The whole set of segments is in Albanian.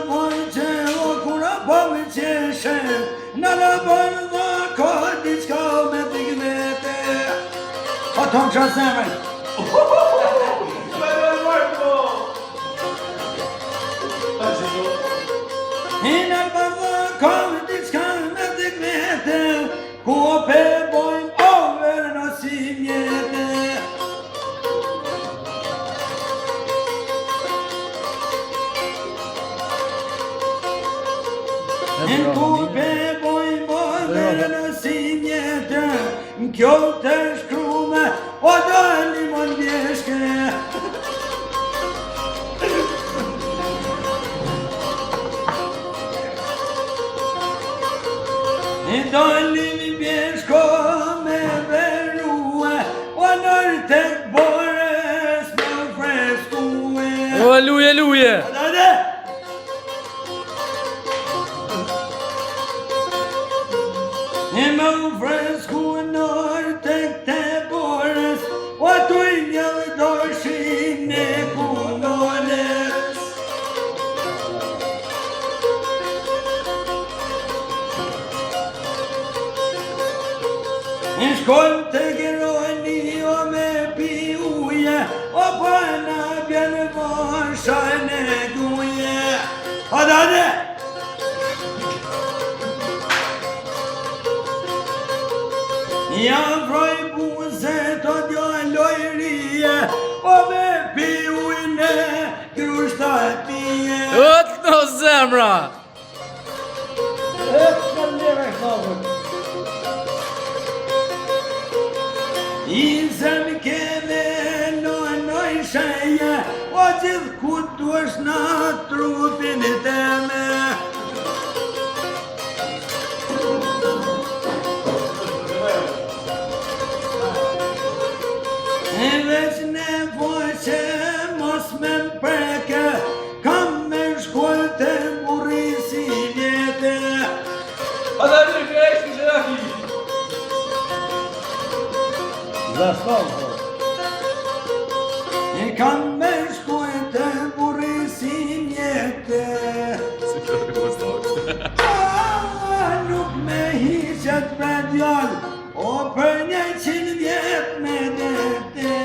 faqe, o kura po më qeshe, në në bërë dhe ka diçka me të gvete. O tonë qa zemër. Në bërë dhe ka diçka me të gvete, ku o pe bojmë over në si mjete. Në ku pe bojmë over në si mjete, në kjo të shkrume, o dali më ndjeshke. Në dali më bjeshko me verue, o nër të bores më freskue. O, luje, luje! Hajde! E më u fresku nër të të borës, o tuj një doshin e kundoles. Në shkon të gëroni o me pi uje, o pana bjen vasha në guje. Hajde, hajde! Ja vroj buze të djalloj rije, o me pi ujne, grushta e pije. O, të në zemra! E të në leve knapër. I zem keve në nëj sheje, o gjithë ku duesh në trupin e teme. E veç nevoj që mos me më preke, kam me shkuar të burri si vjete. Zastav, po. E kam me shkuar të burri si vjete. A, nuk me hiqet me djall, o për 100 vjet me dete.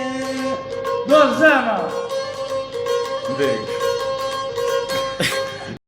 Do zemra! Ndek.